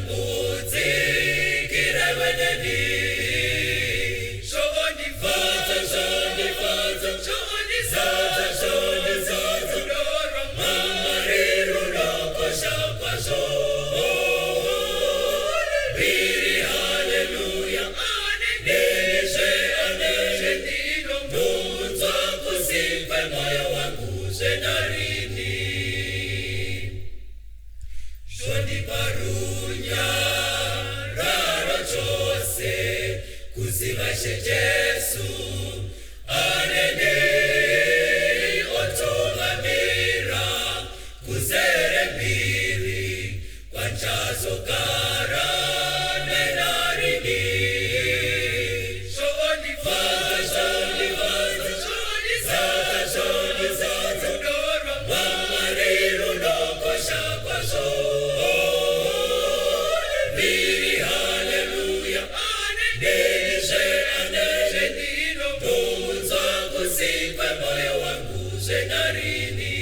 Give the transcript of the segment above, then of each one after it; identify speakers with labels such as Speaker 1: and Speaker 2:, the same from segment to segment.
Speaker 1: Udzikira iwe neni. Zvondifadza, zvondifadza, zvondizadza, zvondizadza. Rudo rwaMwari runokosha kwazvo. Mbiri haleluya, nenizve anezve ndinomunzwa kusi kwemoyo wangu zvenarini. Zvondipa runyararo chose kuziva Ishe Jesu aneni otungamira kuzere mbiri kwandichazogara nenarini. Zvondifadza, zvondifadza, zvondizadza, zvondizadza. Rudo rwaMwari runokosha kwazvo. Mbiri haleluya, nenizve anezve ndinomunzwa kusi kwemoyo wangu zvenarini.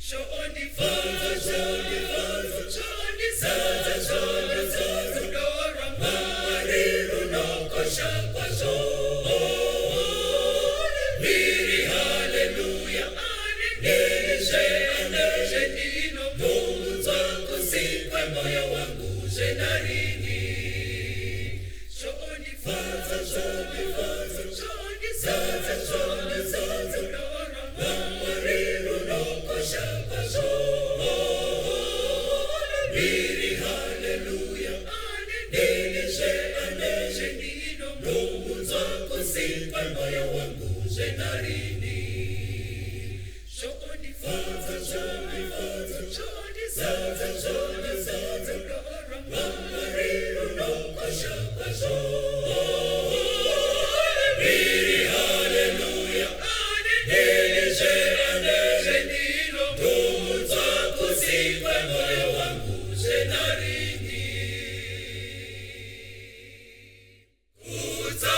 Speaker 1: Zvondifadza, zvondifadza, zvondizadza, zvondizadza. Rudo rwaMwari runokosha kwazvo. Mbiri haleluya, nenizve anezve ndinomunzwa kusi kwemoyo wangu zvenarini. Zvondifadza, zvondifadza, zvondizadza, zvondizadza. Rudo rwaMwari runokosha kwazvo. Mbiri haleluya, nenizve anezve ndinomunzwa kusi kwemoyo wangu zvenarini. Zvondifadza, zvondifadza, zvondizadza, zvondizadza. Rudo rwaMwari runokosha kwazvo. Mbiri haleluya, nenizve anezve ndinomunzwa kusi kwemoyo wangu zvenarini.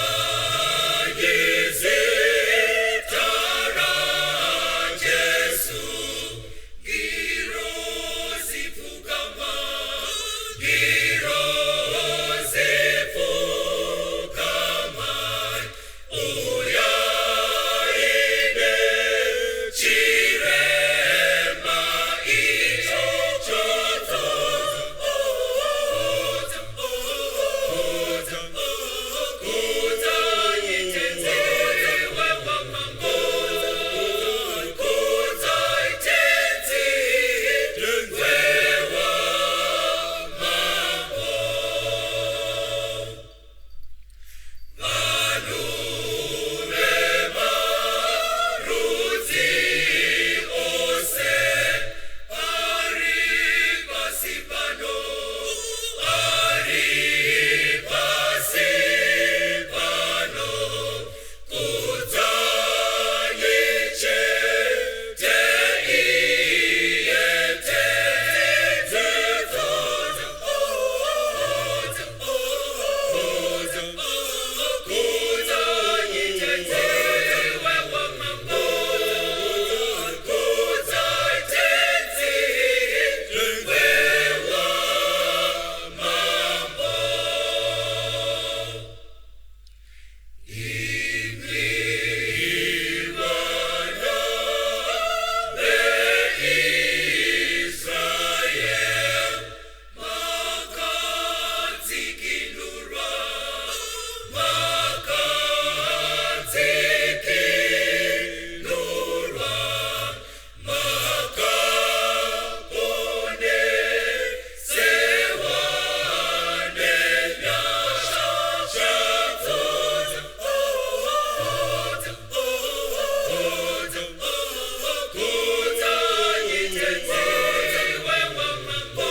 Speaker 1: Kudzai zita raJesu, ngirozi pfugama, ngirozi pfugama, uyai nechirema icho Kudzai Tenzi wamambo, kudzai Tenzi wamambo. Vanhu vemarudzi ose ari pasi pano, ari pasi pano, kudzai chete iye Tenzi. Kudzai Tenzi wamambo, kudzai Tenzi wamambo. Imi vana veIsrael, makadzikinurwa, makadzikinurwa, makaponesewa nenyasha. Kudzai Tenzi wamambo,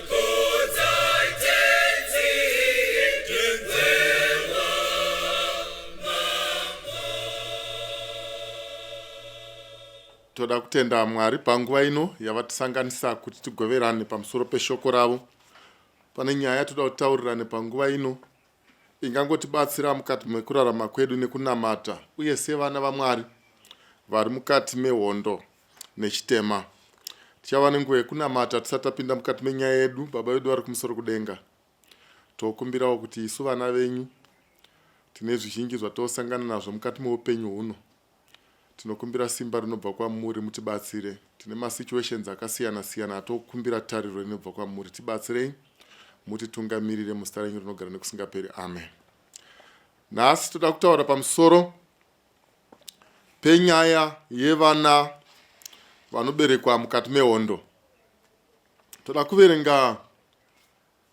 Speaker 1: kudzai Tenzi wamambo.
Speaker 2: Toda kutenda Mwari panguva ino yavatisanganisa kuti tigoverane pamusoro peshoko ravo. Pane nyaya yatoda kutaurirane panguva ino ingangotibatsira mukati mekurarama kwedu nekunamata uye sevana vaMwari vari mukati mehondo nechitema. Tichava nenguva yekunamata tisati tapinda mukati menyaya yedu. Baba vedu vari kumusoro kudenga, tokumbirawo kuti isu vana venyu tine zvizhinji zvatosangana nazvo mukati meupenyu huno. Tinokumbira simba rinobva kwamuri mutibatsire. Tine masituations akasiyana siyana atokumbira tariro inobva kwamuri. Tibatsirei mutitungamirire muzita renyu rinogara nekusingaperi. Amen. Nhasi toda kutaura pamusoro penyaya yevana vanoberekwa mukati mehondo. Toda kuverenga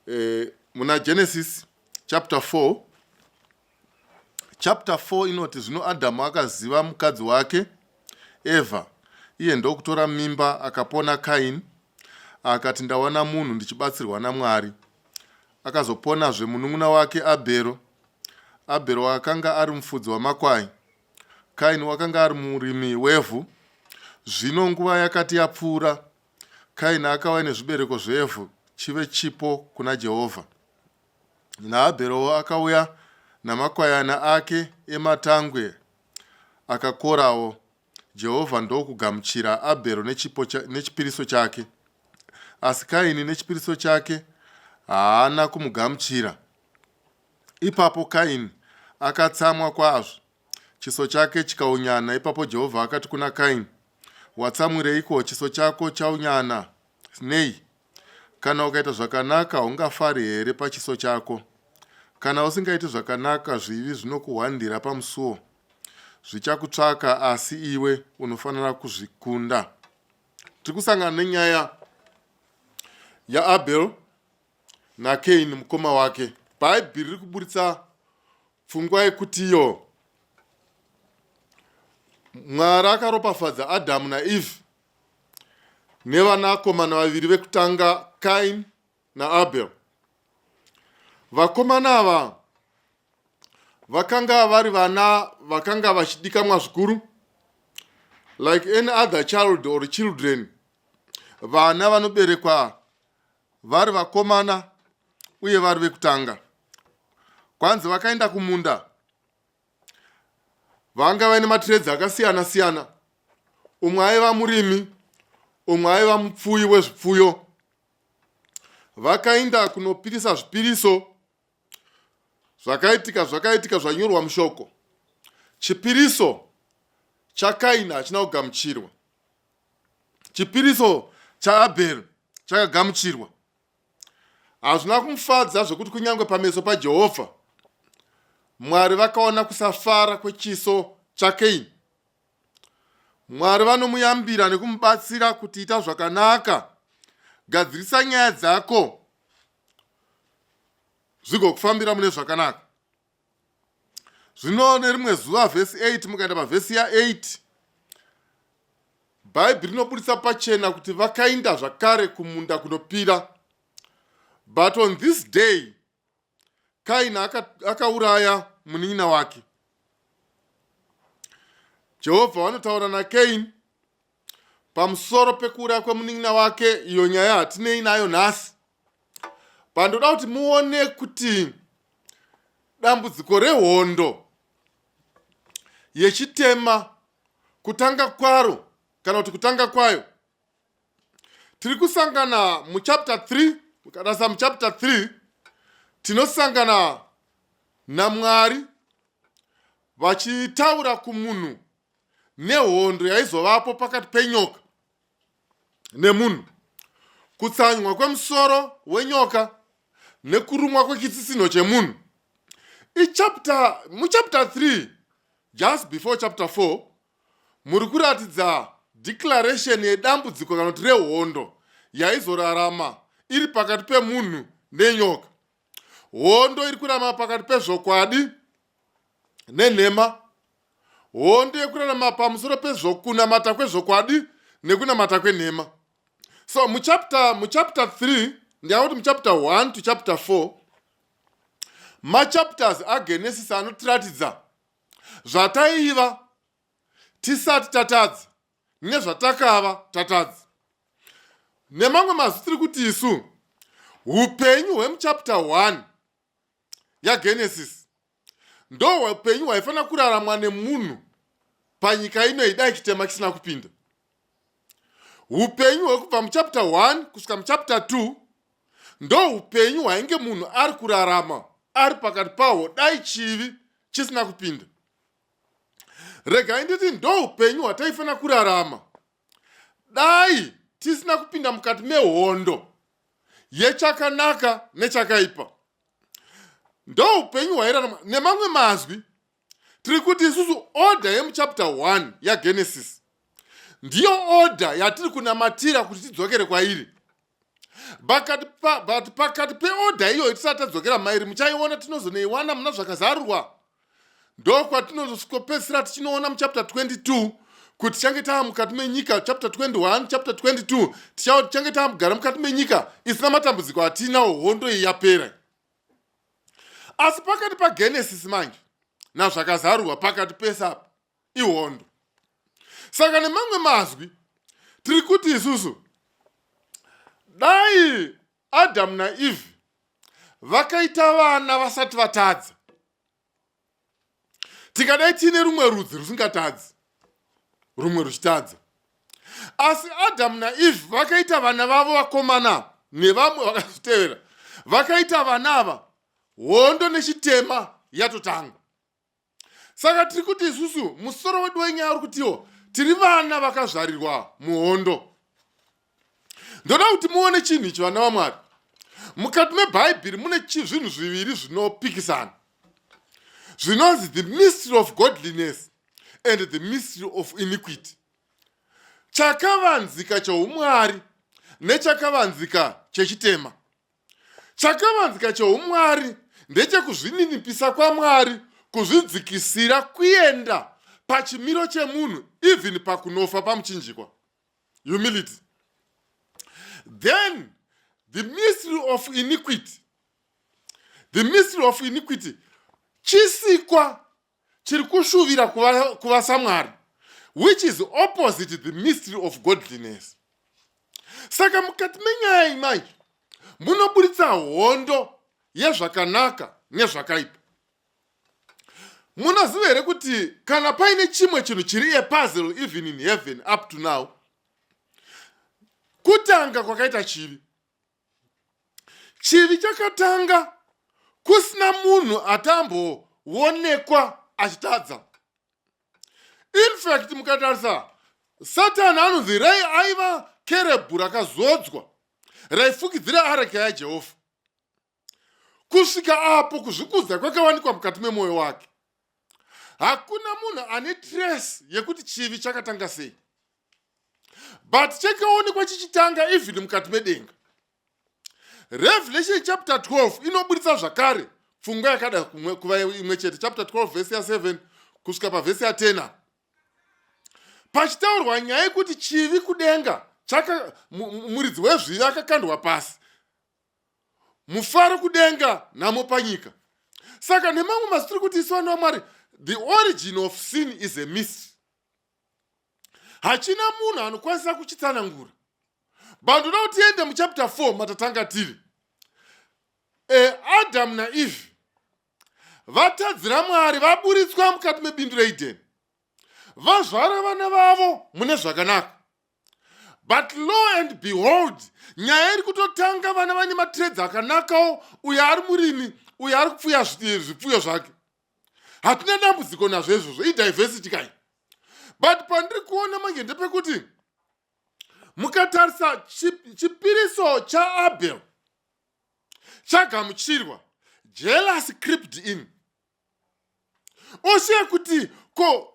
Speaker 2: eh, muna Genesis chapter 4. Chapter 4 inoti zvino Adhamu akaziva mukadzi wake Eva, iye ndokutora mimba akapona Kaini, akati ndawana munhu ndichibatsirwa naMwari. Akazoponazve munun'una wake Abhero. Abhero akanga ari mufudzi wamakwai. Kaini wakanga ari murimi wevhu. Zvino nguva yakati yapfuura, Kaini akauya nezvibereko zvevhu chive chipo kuna Jehovha. NaAbherowo akauya namakwayana ake ematangwe akakorawo. Jehovha ndokugamuchira Abhero nechipo nechipiriso chake. Asi Kaini nechipiriso chake haana kumugamuchira. Ipapo Kaini akatsamwa kwazvo, chiso chake chikaunyana. Ipapo Jehovha akati kuna Kaini, Watsamwireiko? Chiso chako chaunyana nei? Kana ukaita zvakanaka, haungafari here pachiso chako? Kana usingaiti zvakanaka, zvivi zvinokuhwandira pamusuo, zvichakutsvaka, asi iwe unofanira kuzvikunda. Tiri kusangana nenyaya yaAbel naKaini mukoma wake. Bhaibheri riri kuburitsa pfungwa yekuti iyo Mwari akaropafadza Adhamu naEvhe nevanakomana vaviri vekutanga Kain naAbel. Vakomana ava vakanga vari vana vakanga vachidikamwa zvikuru like any other child or children. Vana vanoberekwa vari vakomana uye vari vekutanga. Kwanzi vakaenda kumunda Vanga vaine matrades akasiyana siyana. Umwe aiva murimi, umwe aiva mupfuyi wezvipfuyo. Vakainda kunopirisa zvipiriso. Zvakaitika zvakaitika zvanyorwa mushoko. Chipiriso chaKaini hachina kugamuchirwa. Chipiriso chaAbheri chakagamuchirwa. Hazvina kumufadza zvekuti kunyange pameso paJehovha, Mwari vakaona kusafara kwechiso chaKaini. Mwari vanomuyambira nekumubatsira kuti ita zvakanaka, gadzirisa nyaya dzako zvigokufambira mune zvakanaka. Zvino nerimwe zuva vhesi 8, mukaenda pavhesi ya8, Bhaibheri rinobudisa pachena kuti vakainda zvakare kumunda kunopira. But on this day, Kaini akauraya aka munin'ina wake. Jehovha vanotaura naKaini pamusoro pekuuraya kwemunin'ina wake, iyo nyaya hatinei nayo nhasi. Pandoda kuti muone kuti dambudziko rehondo yechitema kutanga kwaro kana kuti kutanga kwayo tiri kusangana muchapter 3. Mukatarisa muchapter 3 tinosangana naMwari vachitaura kumunhu nehondo yaizovapo pakati penyoka nemunhu, kutsanywa kwemusoro wenyoka nekurumwa kwechitsitsinho chemunhu. Ichapter, muchapter 3 just before chapter 4 muri kuratidza declaration yedambudziko kana kuti rehondo yaizorarama iri pakati pemunhu nenyoka. Hondo iri kurarama pakati pezvokwadi nenhema, hondo yekurarama pamusoro pezvokunamata kwezvokwadi nekunamata kwenhema. So muchapter, muchapter 3 ndingakuti muchapter 1 to chapter 4 machapters aGenesis anotiratidza zvataiva tisati tatadza nezvatakava tatadza. Nemamwe mazwi tiri kuti isu upenyu hwemuchapter 1 yaGenesis ndo upenyu hwaifanira kuraramwa nemunhu panyika ino idai chitema chisina kupinda. Upenyu hwekubva muchapter 1 kusvika muchapter 2 ndo upenyu hwainge munhu ari kurarama ari pakati pahwo dai chivi chisina kupinda. Regai nditi ndo upenyu hwataifanira kurarama dai tisina kupinda mukati mehondo yechakanaka nechakaipa. Ndo upenyu hwairarama. Nemamwe mazwi, tiri kuti isusu order yemuchapter 1 yaGenesis ndiyo order yatiri kunamatira kuti tidzokere kwairi. But pakati peorder iyoyo tisati tadzokera mairi, muchaiona, tinozonoiwana muna Zvakazarurwa. Ndokwatinozosvikopedzisira tichinoona muchapter 22 kuti tichange tava mukati menyika. Chapter 21, chapter 22, tichange tava mukati menyika isina matambudziko atinawo, hondo iyi yapera. Asi pakati paGenesis manje naZvakazarurwa, pakati pese apa ihondo. Saka nemamwe mazwi, tiri kuti isusu dai Adamu naEvhe vakaita vana vasati vatadza, tingadai tiine rumwe rudzi rusingatadzi, rumwe ruchitadza. Asi Adamu naEvhe vakaita vana vavo vakomana nevamwe vakazotevera, vakaita vana ava hondo nechitema yatotanga. Saka tiri kuti isusu musoro wedu wenyaya uri kutiwo tiri vana vakazvarirwa muhondo. Ndoda kuti muone chinhu ichi, vana vaMwari. Mukati meBhaibheri mune zvinhu zviviri zvinopikisana zvinonzi the mystery of godliness and the mystery of iniquity, chakavanzika cheumwari nechakavanzika chechitema. Chakavanzika cheumwari ndechekuzvininipisa kwaMwari, kuzvidzikisira kuenda pachimiro chemunhu, even pakunofa pamuchinjikwa, humility. Then the mystery of iniquity, the mystery of iniquity, chisikwa chiri kushuvira kuva samwari, which is opposite the mystery of godliness. Saka mukati menyaya iyi manje munoburitsa hondo yezvakanaka nezvakaipa. Munoziva here kuti kana paine chimwe chinhu chiri a puzzle even in heaven up to now, kutanga kwakaita chivi? Chivi chakatanga kusina munhu atamboonekwa achitadza. In fact, mukatarisa, Satani anonzi rei aiva kerebhu rakazodzwa raifukidzira areka yaJehovha, kusvika apo kuzvikudza kwakawanikwa mukati memwoyo wake. Hakuna munhu ane trace yekuti chivi chakatanga sei, but chakaonekwa chichitanga even mukati medenga. Revelation chapter 12 inoburitsa zvakare pfungwa yakada kuva imwe chete. Chapter 12, vhesi ya7 kusvika pavhesi ya10, pachitaurwa nyaya yekuti chivi kudenga chaka muridzi wezvivi akakandwa pasi, mufaro kudenga, nhamo panyika. Saka nemamwe mazwi, tiri kuti isu vana vaMwari, the origin of sin is a mystery. Hachina munhu anokwanisa kuchitsanangura. But ndoda kuti tiende muchapter 4 matatanga tiri. Adamu naEve vatadzira Mwari, vaburitswa mukati mebindu reEdheni, vazvara vana vavo mune zvakanaka. But lo and behold, nyaya iri kutotanga vana vane matraits akanakawo. Uyo ari murimi, uyo ari kupfuya zvipfuyo zvake, hatina dambudziko nazvo izvozvo, idiversity kai. But pandiri kuona manje ndepekuti mukatarisa chipiriso chaAbel chagamuchirwa, jealous crept in. Oshiya kuti ko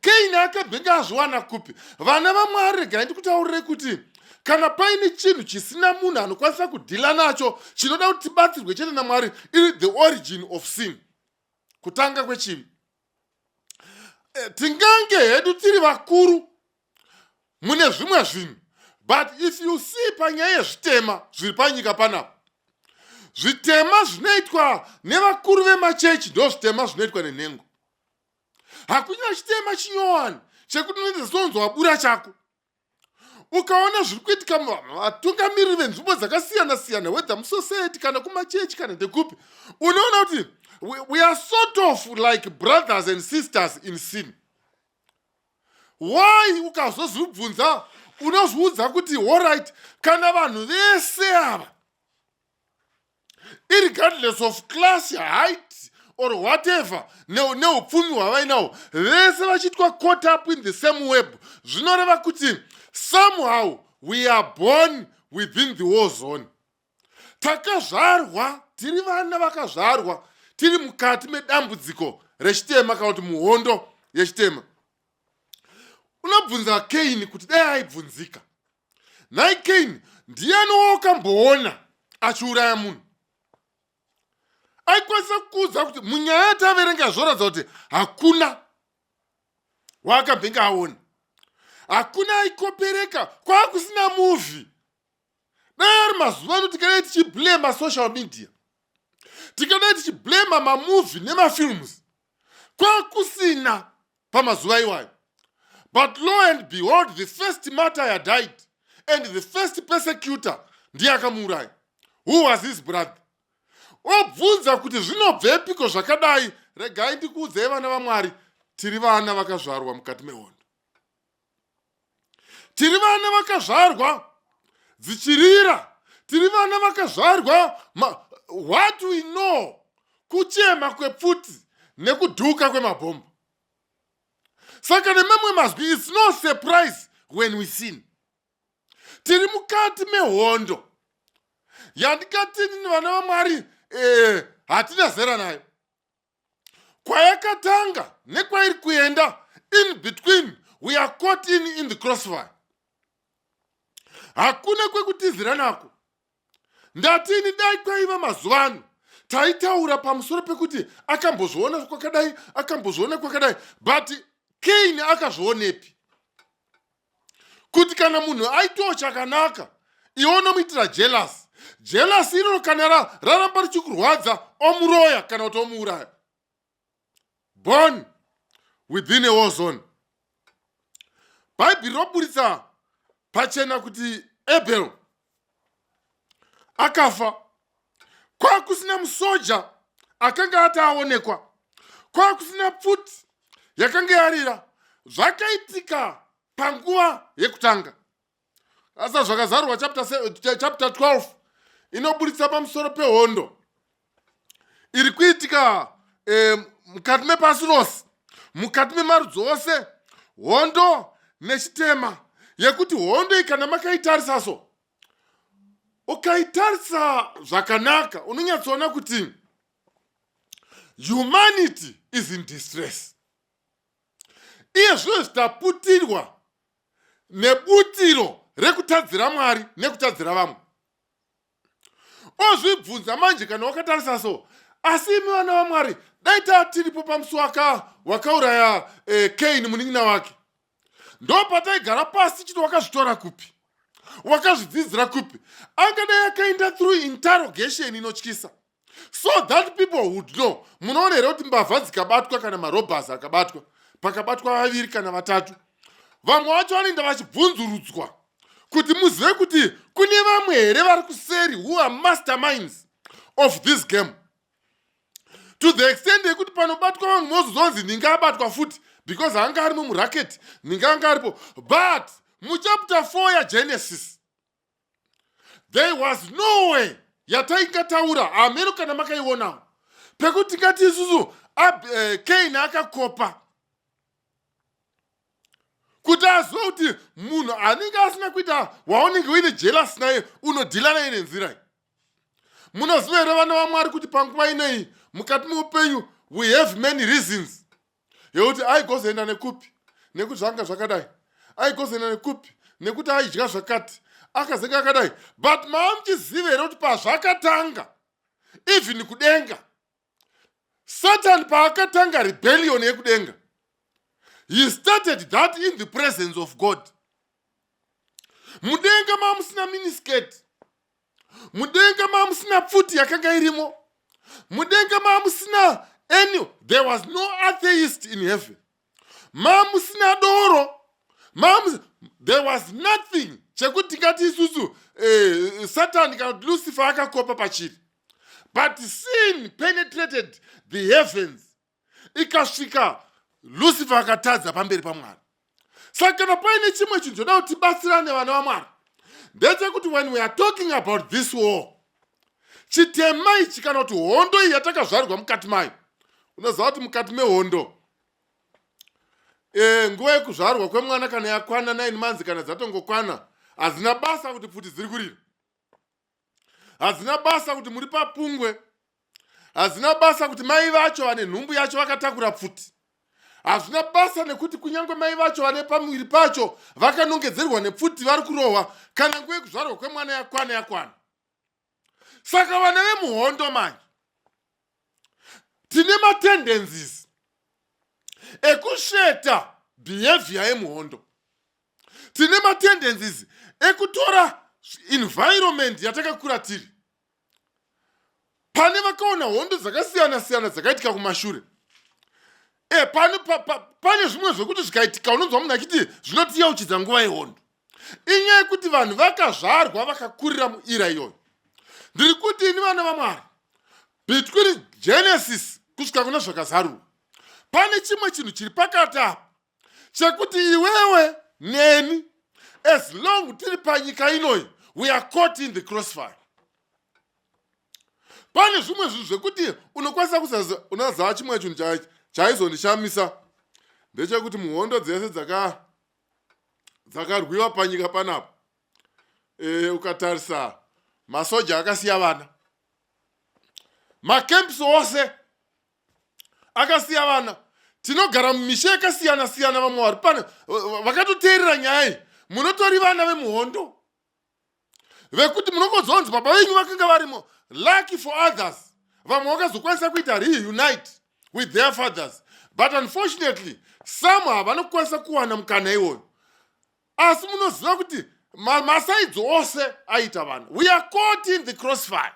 Speaker 2: Kaini akabhenge azviwana kupi? Vana vaMwari, regai ndikutaurirei kuti kana paine chinhu chisina munhu anokwanisa kudeala nacho, chinoda kuti tibatsirwe chete naMwari, iri the origin of sin, kutanga kwechivi. Tingange hedu tiri vakuru mune zvimwe zvinhu, but if you see panyaya yezvitema zviri panyika panapa, zvitema zvinoitwa nevakuru vemachechi ndo zvitema zvinoitwa nenhengo. Hakuna chitema chinyowani chekuti unoita sonzi wabura chako. Ukaona zviri kuitika, vatungamiriri venzvimbo dzakasiyana siyana, whether musociety kana kumachechi kana ndekupi, unoona kuti we are sort of like brothers and sisters in sin. Why? Ukazozvibvunza, Unozviudza kuti alright, kana vanhu vese ava, irregardless of class, height or whatever, neupfumi hwavainawo, vese vachiitwa caught up in the same web, zvinoreva kuti somehow we are born within the war zone. Takazvarwa tiri vana vakazvarwa tiri mukati medambudziko rechitema, kana kuti muhondo yechitema. Unobvunza Kaini kuti dai aibvunzika, "Nhai Kaini, ndiani wawakamboona achiuraya munhu?" Aikwanisa kuudza kuti munyaya yataverenga zvoratidza kuti hakuna waakambenge aona, hakuna aikopereka, kwaakusina movie. Dai ari mazuva ano, tikadai tichiblema social media, tikadai tichiblema mamovie nemafilms. Kwakusina pamazuva iwayo. But lo and behold, the first martyr died and the first persecutor ndiye akamuuraya, who was his brother. Obvunza kuti zvinobvepiko zvakadai? Regai ndikuudzei, vana vaMwari, tiri vana vakazvarwa mukati mehondo. Tiri vana vakazvarwa dzichirira. Tiri vana vakazvarwa, what we know kuchema kwepfuti nekudhuka kwemabhomba. Saka nemamwe mazwi, it's no surprise when we sin. Tiri mukati mehondo yandikatini, vana vaMwari, hatina zera nayo. Kwayakatanga nekwairi kuenda, in between we are caught in the crossfire. Hakuna kwekutizira nako. Ndatini dai kwaiva mazuva ano, taitaura pamusoro pekuti akambozviona kwakadai, akambozviona kwakadai, but Kaini akazvionepi kuti kana munhu aitawo chakanaka, iwe unomuitira jealous? Jealous iroro kana raramba richikurwadza, omuroya kana kuti omuuraya. Born within a war zone. Bhaibheri roburitsa pachena kuti Abel akafa, kwakusina musoja akanga ati aonekwa, kwakusina pfuti yakanga yarira. Zvakaitika panguva yekutanga. Asa Zvakazarurwa chapter 12 inoburitsa pamusoro pehondo iri kuitika mukati mepasi rose, mukati memarudzi ose, hondo nechitema, yekuti hondo iyi, kana makaitarisa so, ukaitarisa zvakanaka, unonyatsoona kuti humanity is in distress. Iye zvino zvitaputirwa nebutiro rekutadzira Mwari nekutadzira vamwe. Ozvibvunza manje, kana wakatarisa so, asi imi vana vaMwari, dai taa tiripo pamusi wakauraya Kaini munin'ina wake, ndo pataigara pasi chiti, "Wakazvitora kupi? Wakazvidzidzira kupi?" Angadai akaenda through interrogation inotyisa so that people would know. Munoona here kuti mbavha dzikabatwa kana marobbers akabatwa, pakabatwa vaviri kana vatatu, vamwe vacho vanoenda vachibvunzurudzwa kuti muzive kuti kune vamwe here vari kuseri who are masterminds of this game, to the extent yekuti panobatwa vamwe, mozozonzi ninga abatwa futi because anga arimo muracket, ninga anga aripo. But muchapter 4 yaGenesis there was no way yataingataura hameno kana makaionawo pekuti tingati isusu Kain akakopa kuti azive kuti munhu anenge asina kuita waunenge uine jealous naye, unodeala naye nenzira iyi. Munoziva here, vana vaMwari, kuti panguva inei mukati meupenyu we have many reasons yekuti aigozoenda nekupi, nekuti zvanga zvakadai, aigozoenda nekupi, nekuti aidya zvakati, akazenge akadai. But maa muchiziva here kuti pazvakatanga, even kudenga, Satan paakatanga rebellion yekudenga, he started that in the presence of God? Mudenga maamusina miniskirt, mudenga maamusina pfuti yakanga irimo, mudenga maamusina any, there was no atheist in heaven. Maamusina doro, there was nothing chekuti tingati isusu Satani kana kuti Lucifer akakopa pachiri. But sin penetrated the heavens, ikasvika Lucifer akatadza pamberi paMwari. Saka kana paine chimwe chinhu choda kuti tibatsirane, vana vaMwari, ndechekuti when we are talking about this war, chitema ichi kana kuti hondo iyi yatakazvarwa mukati mayo, unoziva kuti mukati mehondo nguva yekuzvarwa kwemwana kana yakwana 9 months, kana dzatongokwana, hadzina basa kuti pfuti dziri kurira, hadzina basa kuti muri papungwe, hazina basa kuti mai vacho vane nhumbu yacho vakatakura pfuti, hazvina basa nekuti kunyange mai vacho vane pamuviri pacho vakanongedzerwa nepfuti, vari kurohwa. Kana nguva yekuzvarwa kwemwana yakwana, yakwana. Saka vana vemuhondo manje tine matendencies ekusveta behavior yemuhondo, tine matendencies ekutora environment yatakakura tiri. Pane vakaona hondo dzakasiyana siyana dzakaitika kumashure, pane zvimwe zvekuti zvikaitika unonzwa munhu achiti zvinotiyeuchidza nguva yehondo. Inyaya yekuti vanhu vakazvarwa vakakurira muera iyoyo. Ndiri kuti ini, vana vaMwari, between Genesis kusvika kuna Zvakazarurwa pane chimwe chinhu chiri pakati apa chekuti iwewe neni, as long tiri panyika inoyi, we are caught in the crossfire. Pane zvimwe zvinhu zvekuti unokwanisa kusaza. Unoziva, chimwe chinhu chaizondishamisa ndechekuti muhondo dzese dzakarwiwa panyika panapa, ukatarisa masoja akasiya vana, macamps ose akasiya vana. Tinogara mumisha yakasiyana siyana, vamwe vari pano vakatoteerera nyaya iyi, munotori vana vemuhondo vekuti munongozonzi baba venyu vakanga varimo. Lucky for others, vamwe vakazokwanisa kuita reunite with their fathers, but unfortunately some havanokwanisa kuwana mukana iwoyo. Asi munoziva kuti masides ose aita vanhu. We are caught in the crossfire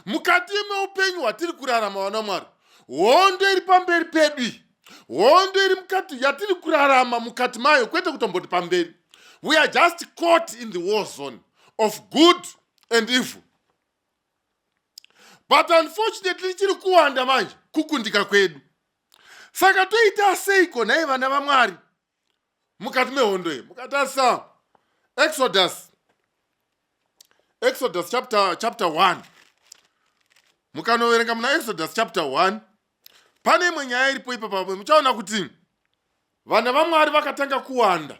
Speaker 2: mukati meupenyu hwatiri kurarama. Vana Mwari, hondo iri pamberi pedu iyi, hondo iri mukati yatiri kurarama mukati mayo, kwete kutomboti pamberi, we are just caught in the war zone of good and evil. But unfortunately chiri kuwanda manje kukundika kwedu. Saka toita seiko nhai, vana vaMwari, mukati mehondo iyi? Mukatarisa Exodus chapter 1, mukanoverenga muna Exodus chapter 1, pane imwe nyaya iripo ipapapo. Muchaona kuti vana vaMwari vakatanga kuwanda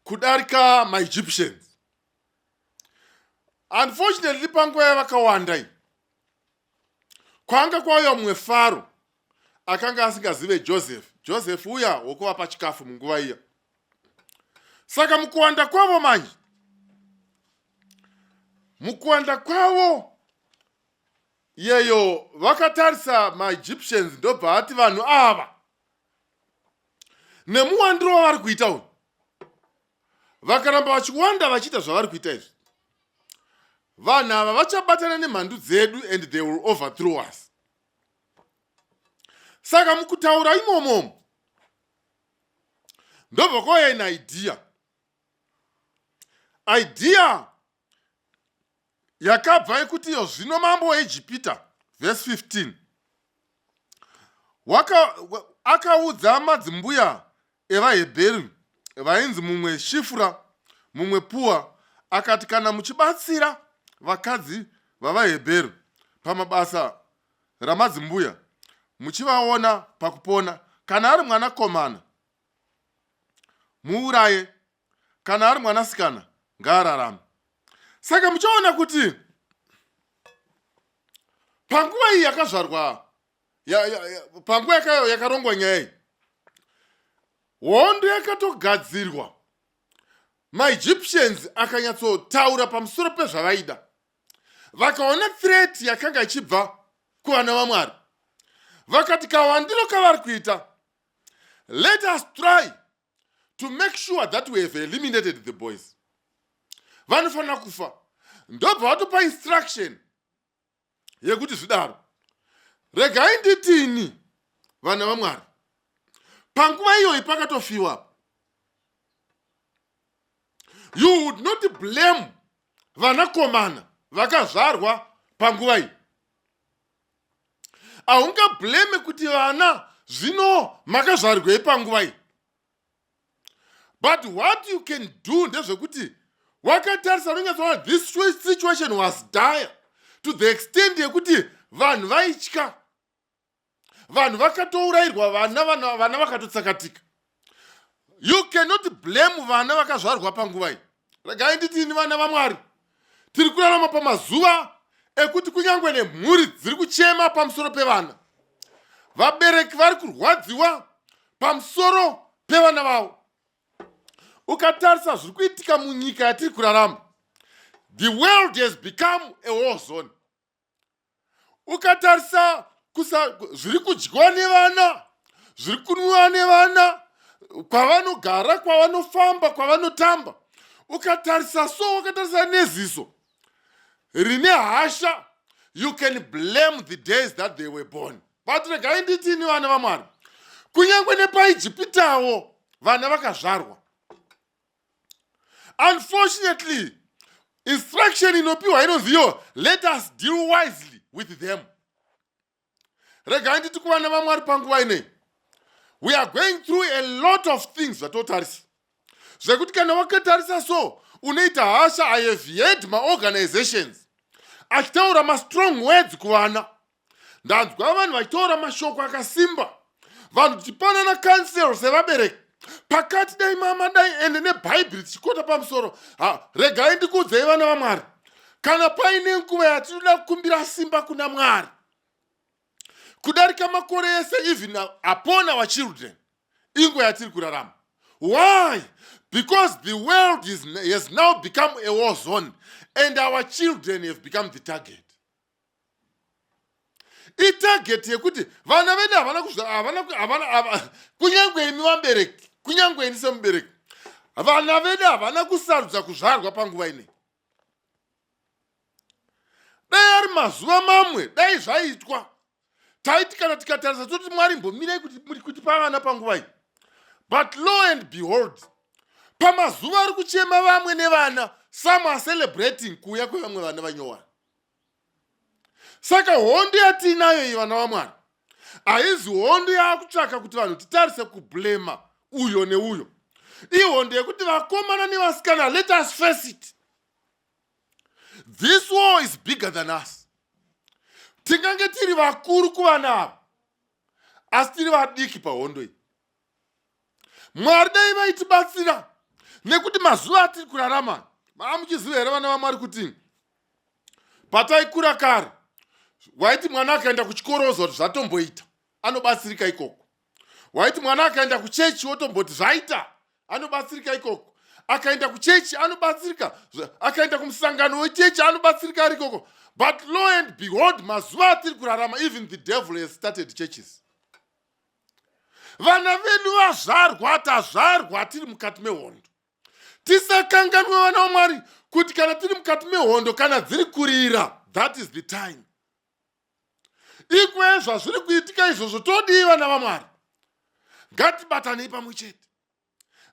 Speaker 2: kudarika maEgyptians. Unfortunately, panguva yavakawanda iyi, kwanga kwauya mumwe Faro akanga asingazive Joseph. Joseph uya wokuvapa chikafu munguva iya. Saka mukuwanda kwavo manje, mukuwanda kwavo iyeyo, vakatarisa maEgyptians, ndobva ati vanhu ava nemuwandiro wavari kuita uyu, vakaramba vachiwanda vachiita zvavari kuita izvi, vanhu ava vachabatana nemhandu dzedu and they will overthrow us. Saka mukutaura imomomo ndobva kwauya ine idea yakabva yekuti iyo zvino mambo weIjipita, vhesi 15, akaudza madzimbuya evaHebheru vainzi mumwe Shifura, mumwe Puwa, akati, "Kana muchibatsira vakadzi vavaHebheru pamabasa ramadzimbuya, muchivaona pakupona, kana ari mwanakomana muuraye, kana ari mwanasikana ngaararame." Saka muchaona kuti panguva iyi yakazvarwa panguva yakarongwa nyaya iyi, hondo yakatogadzirwa. MaEgyptians akanyatsotaura pamusoro pezvavaida. Vakaona threat yakanga ichibva kuvana vaMwari, vakati kawandiro kavari kuita, let us try to make sure that we have eliminated the boys, vanofanira kufa. Ndobva vatopa instruction yekuti zvidaro. Regai nditini, vana vaMwari, panguva iyoyi pakatofiwa. You would not blame vanakomana vakazvarwa panguva iyi. Haungablame kuti vana zvino makazvarwei panguva iyi. But what you can do ndezvekuti wakatarisa, unonyatsoona this situation was dire to the extent yekuti vanhu vaitya, vanhu vakatourayirwa vana, vana vakatotsakatika. You cannot blame vana vakazvarwa panguva iyi. Regai nditini, vana vaMwari, tiri kurarama pamazuva ekuti kunyange nemhuri dziri kuchema pamusoro pevana. Vabereki vari kurwadziwa pamusoro pevana vavo. Ukatarisa zviri kuitika munyika yatiri kurarama, the world has become a war zone. Ukatarisa zviri kudyiwa nevana, zviri kunwiwa nevana, kwavanogara, kwavanofamba, kwavanotamba, ukatarisa so, wakatarisa neziso rine hasha, you can blame the days that they were born. But regai nditini, vana vaMwari, kunyange nepaIjipitawo vana vakazvarwa. Unfortunately, instruction inopiwa inonzi iyo, "Let us deal wisely with them." Regai nditi kuvana vaMwari, panguva inei we are going through a lot of things zvatotarisa, zvekuti kana wakatarisa so, unoita hasha. I have heard maorganizations achitaura mastrong words kuvana. Ndanzwa vanhu vachitaura mashoko akasimba, vanhu tichipanana counsel sevabereki pakati, dai mama, dai ende nebhaibheri tichikota pamusoro. Ha, regai ndikuudzei, vana vaMwari, kana paine nguva yatinoda kukumbira simba kuna Mwari kudarika makore ese, even upon our children, inguva yatiri kurarama. Why? Because the world has now become a war zone and our children have become the target. Itarget yekuti vana vedu havana havana, kunyange imi vabereki, kunyange ini semubereki, vana vedu havana kusarudza kuzvarwa panguva inei. Dai ari mazuva mamwe, dai zvaitwa, taiti kana tikatarisa toti, "Mwari, mbomirai kuti pavana panguva iyi." But lo and behold, pamazuva ari kuchema vamwe nevana, some are celebrating kuuya kwevamwe vana vanyowani. Saka hondo yatiinayo iyi, vana vaMwari, haizi hondo yaakutsvaka kuti vanhu titarise kublame uyo neuyo. Ihondo yekuti vakomana nevasikana, let us face it. This war is bigger than us. Tingange tiri vakuru kuvana ava, asi tiri vadiki pahondo iyi. Mwari dai vaitibatsira, nekuti mazuva atiri kurarama, maamuchiziva here, vana vaMwari, kuti pataikura kare, waiti mwana akaenda kuchikoro ozwa kuti zvatomboita, anobatsirika ikoko. Waiti mwana akaenda kuchechi wotomboti zvaita, anobatsirika ikoko. Akaenda kuchechi anobatsirika, akaenda kumusangano wechechi anobatsirika ari ikoko. But lo and behold, mazuva atiri kurarama, even the devil has started churches. Vana vedu vazvarwa, tazvarwa tiri mukati mehondo. Tisakanganwe, vana vaMwari, kuti kana tiri mukati mehondo, kana dziri kurira, that is the time. Ikwe zvazviri kuitika izvozvo, todii, vana vaMwari? Ngatibatanei pamwe chete.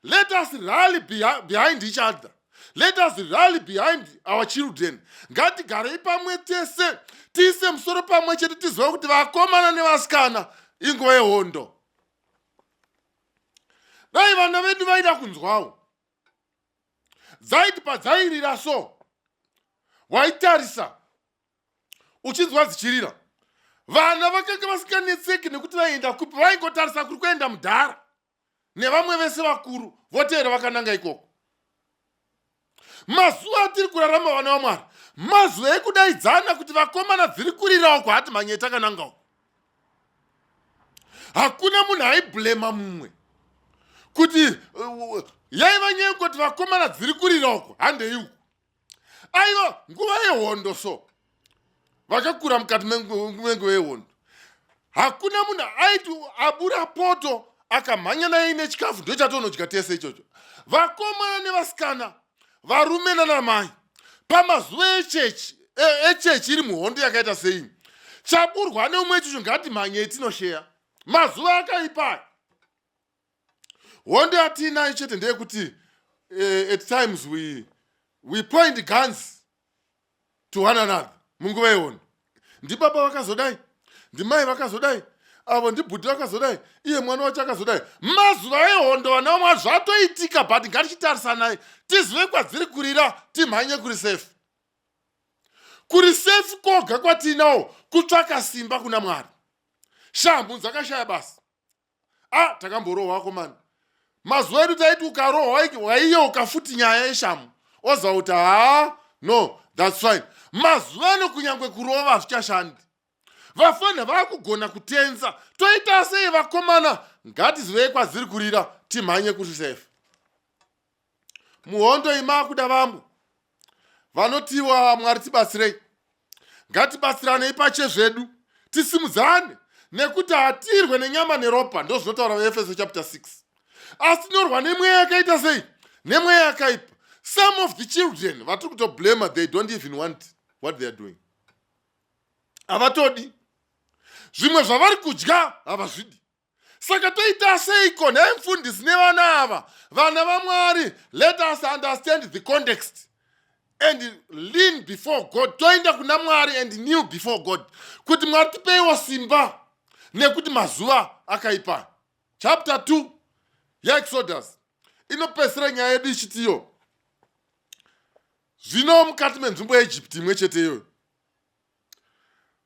Speaker 2: Let us rally behind each other. Let us rally behind our children. Ngatigarei pamwe tese, tiise musoro pamwe chete, tizive kuti vakomana nevasikana, inguva yehondo. Dai vana vedu vaida kunzwawo, dzaiti padzairira so, waitarisa uchinzwa dzichirira, vana vakanga vasinganetseki nekuti vaienda kupi. Vaingotarisa kuri kuenda mudhara nevamwe vese vakuru, voteera vakananga ikoko. Mazuva atiri kurarama, vana vaMwari, mazuva ekudaidzana kuti vakomana, dziri kurirawo kwahati, manye takanangawo. Hakuna munhu aiblame mumwe kuti yaiva nyaya yekungoti vakomana, dziri kurira uko, handei uku. Aiva nguva yehondo so, vakakura mukati menguva yehondo, hakuna munhu aiti abura poto akamhanya naye nechikafu, ndochatonodya tese ichocho, vakomana nevasikana, varume nanamai. Pamazuva echechi, echechi iri muhondo yakaita sei, chaburwa neumwe ichocho, ngatimhanyei tinoshare. Mazuva akaipa. Hondo yatiinayo chete ndeyekuti at times we point guns to one another. Munguva yehondo, ndibaba vakazodai, ndimai vakazodai. Avo ndibhuti vakazodai, iye mwana wacho akazodai. Mazuva ehondo vana vamwa zvatoitika, but ngatichitarisanai tizive kwadziri kurira, timhanye kuri safe. Kuri safe koga kwatinawo kutsvaka simba kuna Mwari. Shamhu dzakashaya basa. Ah, takamborohwa akomana. Mazuva edu taiti ukarohwa waiyeuka futi nyaya yeshamu, oziva kuti haa, no, that's fine. Mazuva ano kunyange kurova hazvichashandi, vafana vakugona kutenza. Toita sei vakomana? Ngatizivei kwadziri kurira, timhanye kuri safe. Muhondo imakuda vamwe vanotiwa Mwari tibatsirei, ngatibatsiranei pachezvedu, tisimudzane, nekuti hatirwe nenyama neropa, ndo zvinotaura vaEfeso chapter 6, asi tinorwa nemweya yakaita sei? Nemweya yakaipa. Some of the children vatiri kutoblama, they don't even want what they are doing. Havatodi zvimwe zvavari kudya, havazvidi. Saka toita seiko nhai mufundisi nevana ava? Vana vaMwari, let us understand the context and lean before God. Toenda kuna Mwari and kneel before God kuti Mwari tipeiwo simba, nekuti mazuva akaipa. Chapter 2 yaExodus inopedzisira nyaya yedu ichitiyo zvino mukati menzvimbo yeEgypt imwe chete iyoyo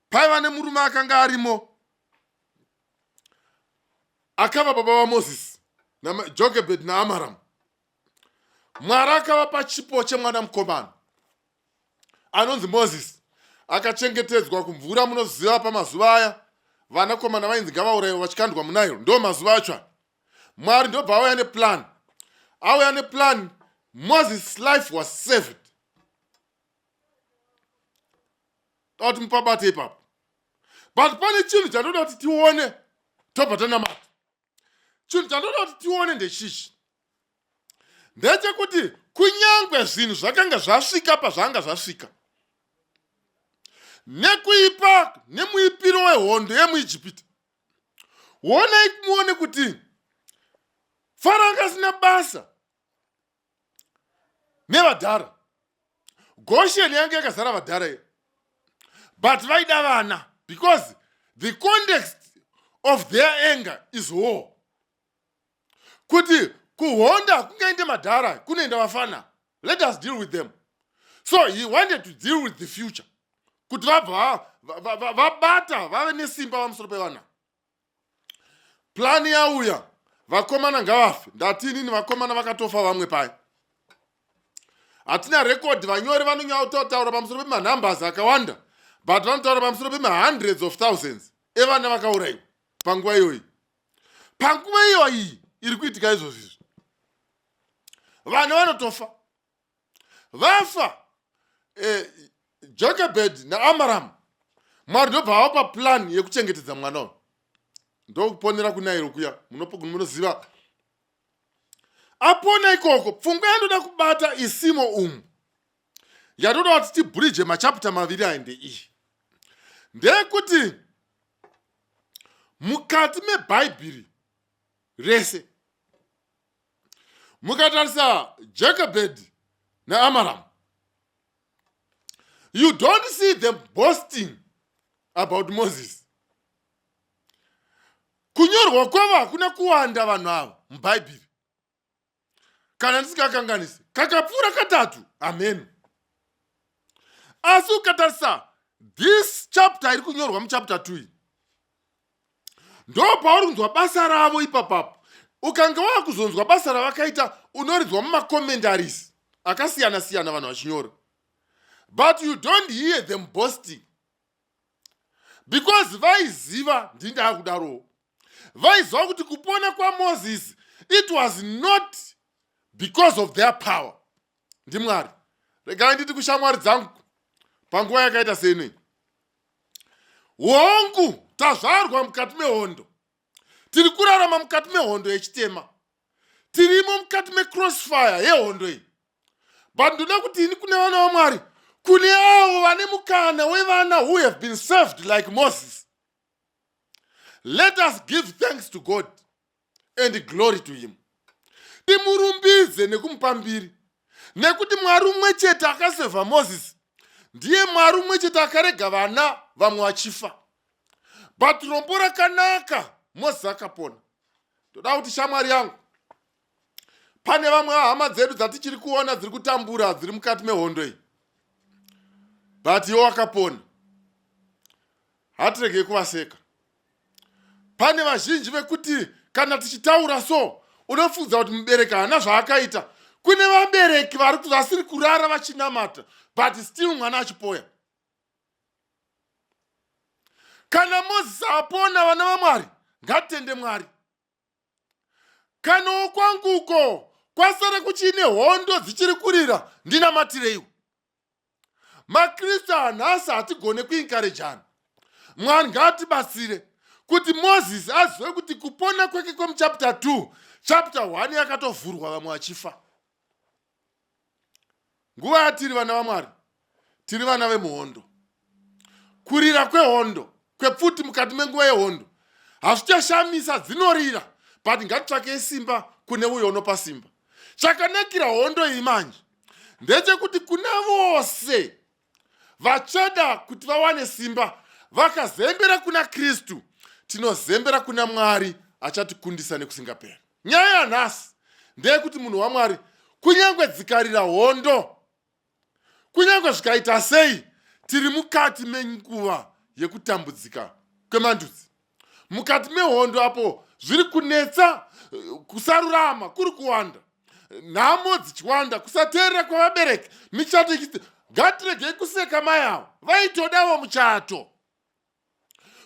Speaker 2: paiva nemurume akanga arimo akava baba vaMozisi, Jokebed naAmaram. Mwari akavapa chipo chemwana mukomana anonzi Mozisi, akachengetedzwa kumvura. Munoziva pamazuva aya vanakomana vainzi ngavaurayiwa vachikandwa muNile. Ndo mazuva acho. Mwari ndobva auya neplan, auya neplan. Moses' life was saved. Da kuti mupabate ipapo, but pane chinhu chandoda kuti tione, tobva tanamata. Chinhu chandoda kuti tione ndechichi, ndechekuti kunyange zvinhu zvakanga zvasvika pazvanga zvasvika nekuipa nemuipiro wehondo yemuIjipita, honai muone kuti Faro anga asina basa nevadhara. Goshen yange yakazara vadhara iyo, but vaida vana because the context of their anger is war, kuti kuhonda hakungaende madhara, kunoenda vafana. Let us deal with them. So he wanted to deal with the future, kuti vabva vabata vave nesimba pamusoro pevana. Plani yauya, vakomana ngavafe. Ndati inini vakomana vakatofa vamwe paya, hatina rekodhi. Vanyori vanonyautaura pamusoro pemanumbers akawanda, but vanotaura pamusoro pemahundreds of thousands evana vakaurayiwa panguva iyoyi. Panguva iyoyi iri kuitika izvozvi izvi, vana vanotofa. Vafa Jokebed naAmaram, Mwari ndobva vapa plan yekuchengetedza mwana uyu, ndokuponera kuNairo kuya. Munoziva apona ikoko. Pfungwa yandoda kubata isimo umu, yatoda kuti tibridge machapter maviri aya, ndeiyi, ndeyekuti mukati mebhaibheri rese, mukatarisa Jacobed naAmaram, you don't see them boasting about Moses. Kunyorwa kwavo hakuna kuwanda vanhu ava mubhaibheri, kana ndisingakanganisi kakapfuura katatu, amen. Asi ukatarisa this chapter iri kunyorwa muchapter 2 iyi, ndo pauri kunzwa basa ravo ipapapo. Ukange wakuzonzwa basa ravakaita, unoridzwa mumacommentaries akasiyana siyana vanhu vachinyora, but you don't hear them boasting because vaiziva, ndindaa kudarowo, vaiziva kuti kupona kwaMoses, it was not because of their power, ndiMwari. Regai nditi kushamwari dzangu panguva yakaita seinei, hongu, tazvarwa mukati mehondo, tiri kurarama mukati mehondo yechitema, tirimo mukati mecrossfire yehondo iyi, but ndoda kuti ini kune vana vaMwari, kune avo vane mukana wevana who have been saved like Moses, let us give thanks to God and glory to him. Timurumbidze nekumupa mbiri, nekuti Mwari umwe chete akasevha Moses ndiye Mwari umwe chete akarega vana vamwe vachifa. But rombo rakanaka, Moses akapona. Toda kuti shamwari yangu, pane vamwe hama dzedu dzatichiri kuona dziri kutambura, dziri mukati mehondo iyi, but iwo wakapona. Hatiregei kuvaseka. Pane vazhinji vekuti kana tichitaura so unofunza kuti mubereki haana zvaakaita. Kune vabereki vasiri kurara vachinamata, but still mwana achipoya. Kana Mozisi apona, vana vaMwari, ngatitende Mwari. Kanawo kwanguko kwasara kuchiine hondo dzichiri kurira, ndinamatireiwo. MaKristu anhasi hatigone kuinkarejana. Mwari ngaatibatsire kuti Mozisi azive kuti kupona kwake kwemuchapter 2, chapter 1 yakatovhurwa vamwe vachifa. Nguva yatiri, vana vaMwari, tiri vana vemuhondo. Kurira kwehondo kwepfuti mukati menguva yehondo hazvichashamisa, dzinorira, but ngatitsvakei simba kune uyo unopa simba. Chakanakira hondo iyi manje ndechekuti kuna vose vachada kuti vawane simba vakazembera kuna Kristu, tinozembera kuna Mwari achatikundisa nekusingaperi. Nyaya yanhasi ndeyekuti munhu waMwari, kunyange dzikarira hondo, kunyange zvikaita sei, tiri mukati menguva yekutambudzika kwemandudzi, mukati mehondo apo zviri kunetsa, kusarurama kuri kuwanda, nhamo dzichiwanda, kusateerera kwavabereki, michato ichiti. Ngatiregei kuseka mai avo, vaitodawo muchato,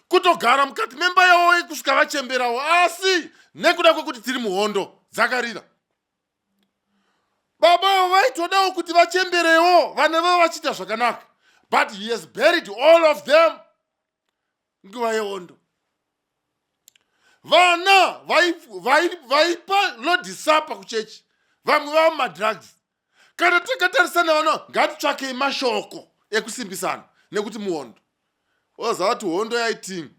Speaker 2: kutogara mukati memba yavo kusvika vachemberawo, asi nekuda kwekuti tiri muhondo dzakarira. Baba avo vaitodawo kuti vachemberewo, vana vavo vachiita zvakanaka, but he has buried all of them. Nguva yehondo, vana vaipa Lord's Supper kuchechi, vamwe vava mumadrugs. Kana takatarisana vana, ngatitsvakei mashoko ekusimbisana, nekuti muhondo oziva kuti hondo yaitini,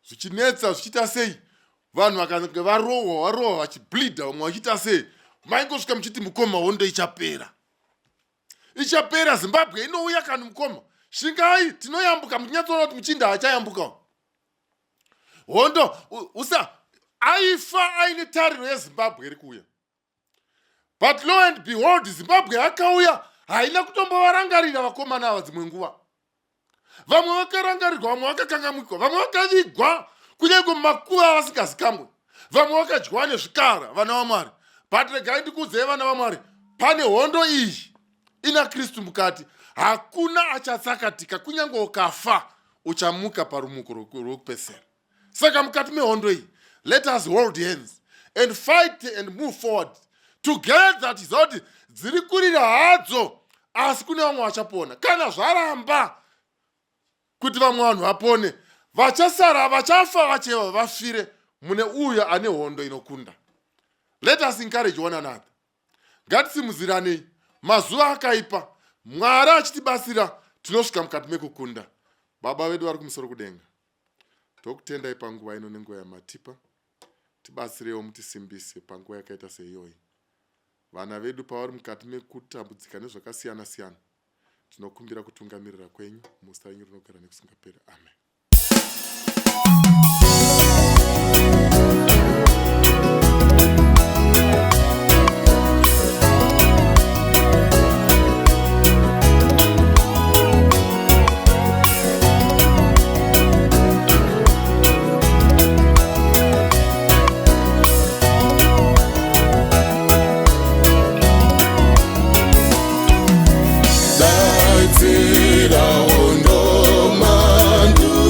Speaker 2: zvichinetsa, zvichiita sei, vanhu vakange varohwa, varohwa, vachibleeda, vamwe vachiita sei, maingosvika muchiti, "Mukoma, hondo ichapera, ichapera, Zimbabwe inouya kani, mukoma, shingai, tinoyambuka." Muchinyatsoona kuti muchinda haachayambuka hondo. Usa aifa aine tariro yeZimbabwe iri kuuya, but lo and behold, Zimbabwe yakauya haina kutombovarangarira vakomana ava. Dzimwe nguva vamwe vakarangarirwa, vamwe vakakangamwikwa, vamwe vakavigwa kunyange mumakuva vasingazikamwe, vamwe vakadyiwa nezvikara, vana vaMwari. But regai ndikuudzei, vana vaMwari, pane hondo iyi ina Kristu mukati, hakuna achatsakatika. Kunyange ukafa, uchamuka parumuko rwekupedzisira. Saka mukati mehondo iyi, let us hold hands and fight and move forward together, tiziva kuti dziri kurira hadzo, asi kune vamwe vachapona. Kana zvaramba kuti vamwe vanhu vapone, vachasara vachafa vacheva vafire mune uyo ane hondo inokunda. Let us encourage one another. Ngatisimudziranei. Mazuva akaipa, Mwari achitibatsira tinosvika mukati mekukunda. Baba vedu vari kumusoro kudenga, tokutendai panguva ino nenguva yamatipa. Tibatsirewo, mutisimbise panguva yakaita seiyoyi. Vana vedu pavari mukati mekutambudzika nezvakasiyana siyana, tinokumbira kutungamirira kwenyu muzita renyu rinogara nekusingaperi. Amen.
Speaker 1: Daidzira hondo mandudzi.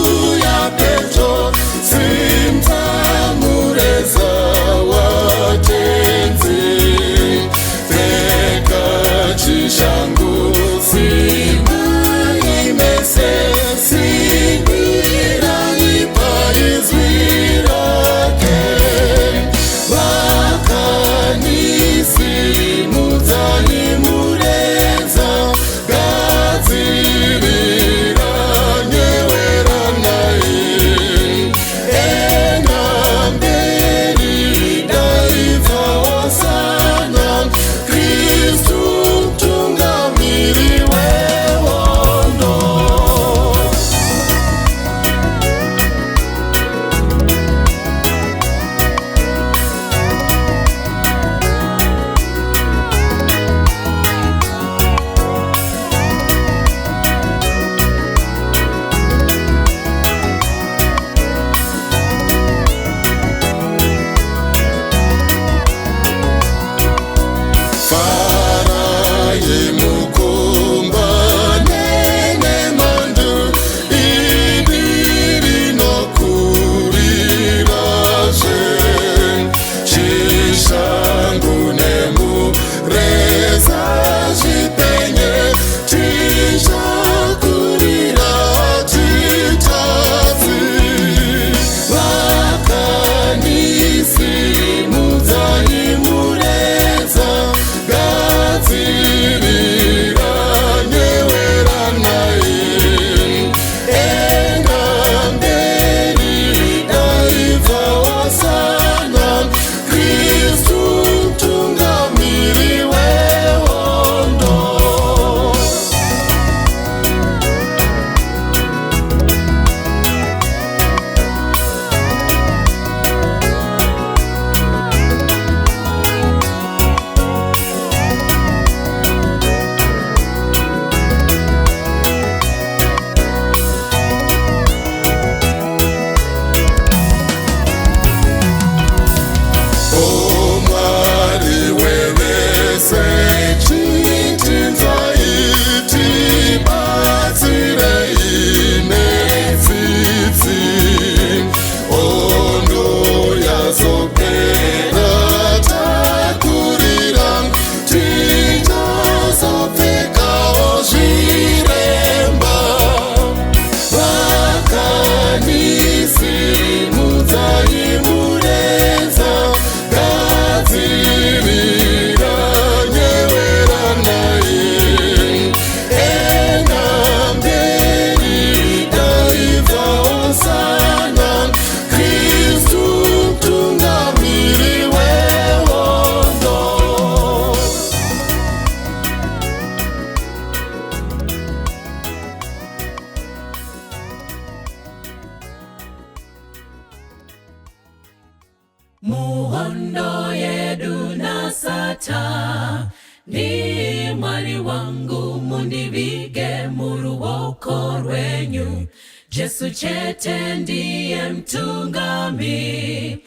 Speaker 1: Ndinonamata ni Mwari wangu, mundivige muruoko rwenyu. Jesu chete ndiye mutungamiri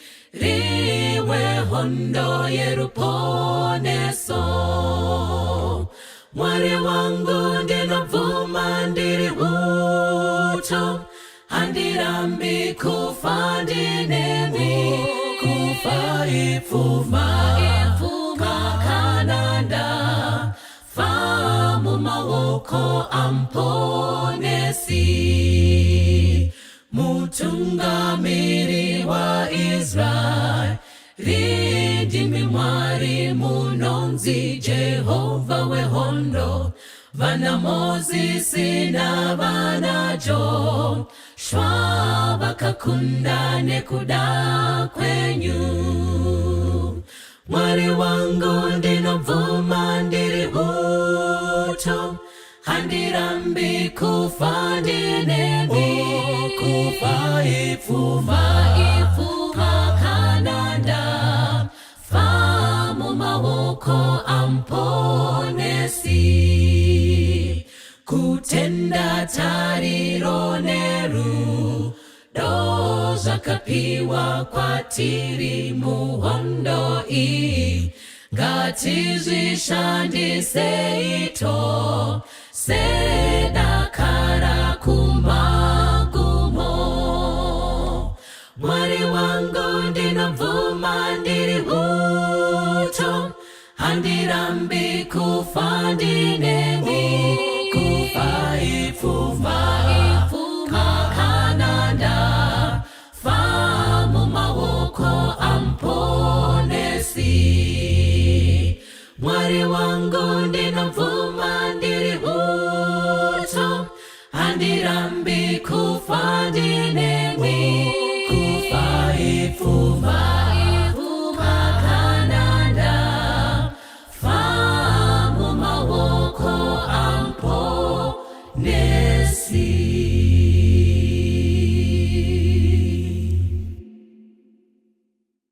Speaker 1: wehondo yeruponeso. Mwari wangu, ndinobvuma ndiri uto, handirambi kufa ndinemi. Kufa ipfuma kana ndafa mumaoko aMuponesi, Mutungamiri waIsraeri. Ndimi Mwari munonzi Jehovha wehondo. Vana Mozisi navana Joshua vakakunda nekuda kwenyu. Mwari wangu, ndinobvuma ndiri uto, handirambi kufa ndinemi. Kufa ipfuma kana ndafa mumaoko aMuponesi. Kutenda, tariro nerudo zvakapiwa kwatiri muhondo iyi, ngatizvishandisei tose dakara kumagumo. Mwari wangu, ndinobvuma ndiri uto, handirambi kufa ndinemi. Kufa ipfuma kana ndafa mumaoko aMuponesi. Mwari wangu, ndinobvuma ndiri uto, handirambi kufa ndinemi. Kufa ipfuma kana ndafa mumaoko aMuponesi.